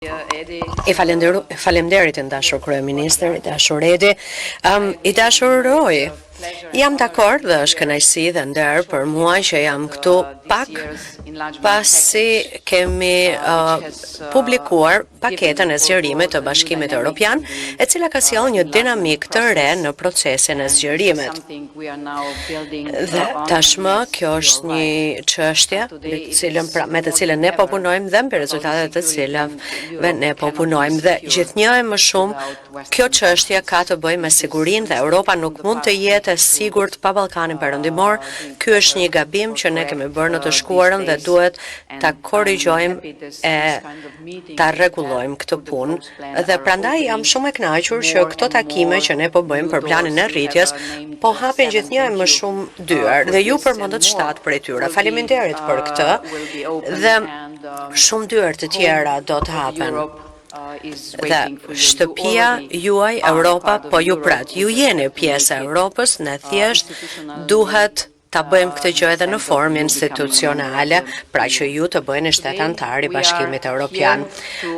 I falenderu, faleminderit i dashur kryeministër, i dashur Edi, i dashur Roy. Jam dakord dhe është kënaqësi dhe nder për mua që jam këtu pak pasi kemi publikuar paketën e zgjerimit të Bashkimit Evropian, e cila ka sjellë një dinamik të re në procesin e zgjerimit. Dhe tashmë kjo është një çështje me të cilën pra, me të cilën ne po punojmë dhe mbi rezultatet të cilave ne po punojmë dhe gjithnjë e më shumë kjo çështje ka të bëjë me sigurinë dhe Europa nuk mund të jetë e sigurt pa Ballkanin Perëndimor. Ky është një gabim që ne kemi bërë në të shkuarën dhe duhet ta korrigjojmë e ta rregullojmë këtë punë. Dhe prandaj jam shumë e kënaqur që këto takime që ne po bëjmë për planin e rritjes po hapin gjithnjë e më shumë dyer dhe ju përmendët 7 prej tyre. Faleminderit për këtë dhe shumë dyer të tjera do të hapen. Dhe shtëpia juaj Europa po ju pret. Ju jeni pjesë e Europës, ne thjesht duhet ta bëjmë këtë gjë edhe në formë institucionale, pra që ju të bëheni shtet anëtar i Bashkimit Evropian.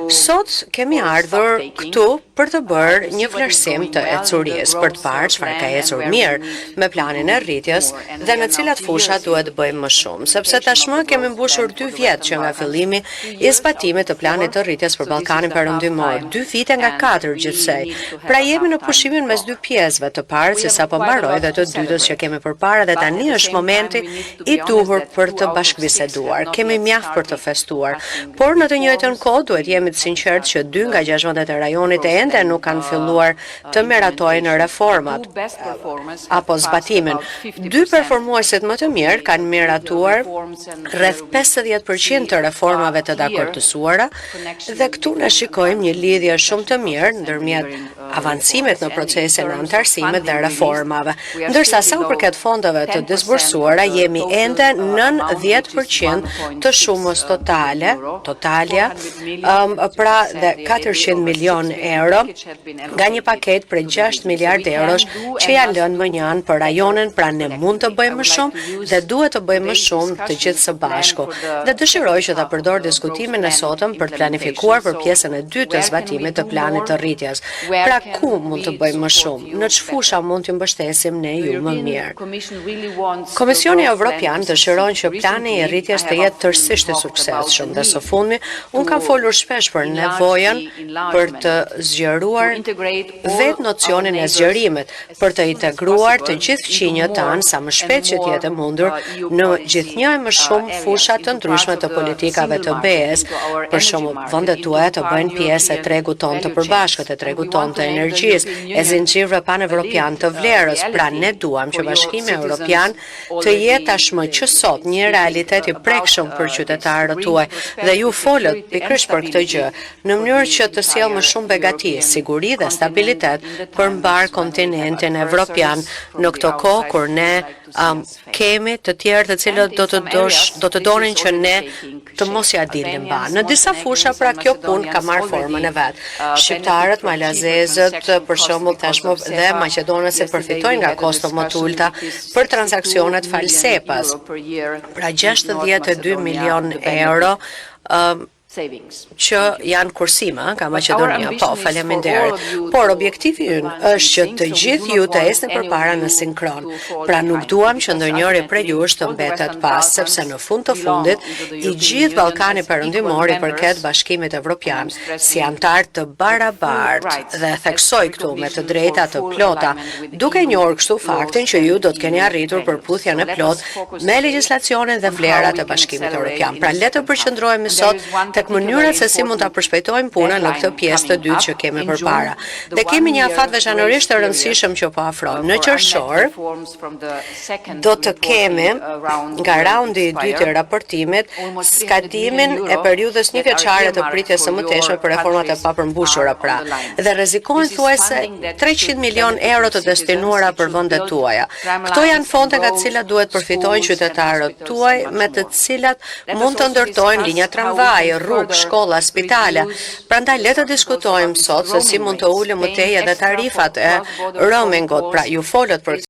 Sot kemi ardhur këtu për të bërë një vlerësim të ecurisë, për të parë çfarë ka ecur mirë me planin e rritjes dhe në cilat fusha duhet të bëjmë më shumë, sepse tashmë kemi mbushur 2 vjet që nga fillimi i zbatimit të planit të rritjes për Ballkanin Perëndimor, 2 vite nga 4 gjithsej. Pra jemi në pushimin mes dy pjesëve, të parës që sapo mbaroi dhe të dytës që kemi përpara dhe tani është momenti i duhur për të bashkëbiseduar. Kemi mjaft për të festuar, por në të njëjtën kohë duhet jemi të sinqertë që 2 nga 6 vendet e rajonit ende nuk kanë filluar të miratojnë reformat apo zbatimin. Dy performuesit më të mirë kanë miratuar rreth 50% të reformave të dakordësuara dhe këtu ne shikojmë një lidhje shumë të mirë ndërmjet avancimit në procesin e anëtarësimit dhe reformave. Ndërsa sa u përket fondeve të disbursuara, jemi ende nën 10% të shumës totale, totalja, pra dhe 400 milion euro nga një paket prej 6 miliard eurosh që janë lënë më njanë për rajonin, pra ne mund të bëjmë më shumë dhe duhet të bëjmë më shumë të gjithë së bashku. Dhe dëshiroj që ta përdor diskutimin e sotëm për të planifikuar për pjesën e dytë të zbatimit të planit të rritjes. Pra ku mund të bëjmë më shumë? Në ç'fusha mund t'ju mbështesim ne ju më mirë? Komisioni Evropian dëshiron që plani i rritjes të jetë tërësisht i suksesshëm dhe së fundmi unë kam folur shpesh për nevojën për të zgjeruar vetë nocionin e zgjerimit, për të integruar të gjithë fqinjët tanë sa më shpejt që të jetë e mundur në gjithnjë e më shumë fusha të ndryshme të politikave të BE-s, për shembull, vendet tuaja të bëjnë pjesë e tregut ton të përbashkët, e tregut ton të energjisë, e zinxhirëve pan-evropian të vlerës. Pra ne duam që Bashkimi Evropian të jetë tashmë që sot një realitet i prekshëm për qytetarët tuaj dhe ju folët pikërisht për këtë gjë, në mënyrë që të sjellë më shumë begati, siguri dhe stabilitet për mbar kontinentin evropian në këto kohë kur ne kemi të tjerë të cilët do të donin që ne të mos ja dilnim mbanë. Në disa fusha pra kjo punë ka marrë formën e vet. Shqiptarët, malazezët, për shembull tashmë dhe maqedonasit përfitojnë nga kosto më të ulta për transaksionet falë SEPA-s. Pra 62 milion euro që janë kursime nga Maqedonia. Po, faleminderit. Por objektivi ynë është që të gjithë ju të ecni përpara në sinkron. Pra nuk duam që ndonjëri prej jush të mbetet pas, sepse në fund të fundit i gjithë Ballkani Perëndimor i përket Bashkimit Evropian si antar të barabartë dhe theksoj këtu me të drejta të plota, duke njohur kështu faktin që ju do të keni arritur përputhjen e plotë me legjislacionin dhe vlerat e Bashkimit Evropian. Pra le të përqendrohemi sot tek mënyrat se si mund ta përshpejtojmë punën në këtë pjesë të dytë që kemi përpara. Dhe kemi një afat veçanërisht të rëndësishëm që po afron. Në qershor do të kemi nga raundi i dytë i raportimit skadimin e periudhës një vjeçare të pritjes së mëtejshme për reformat e papërmbushura pra. Dhe rrezikohen thuajse 300 milion euro të destinuara për vendet tuaja. Këto janë fonde nga të cilat duhet përfitojnë qytetarët tuaj, me të cilat mund të ndërtojnë linja tramvaji, rrugë, shkolla, spitale. Prandaj le të diskutojmë sot se si mund të ulim më tej edhe tarifat e roamingut. Pra ju folët për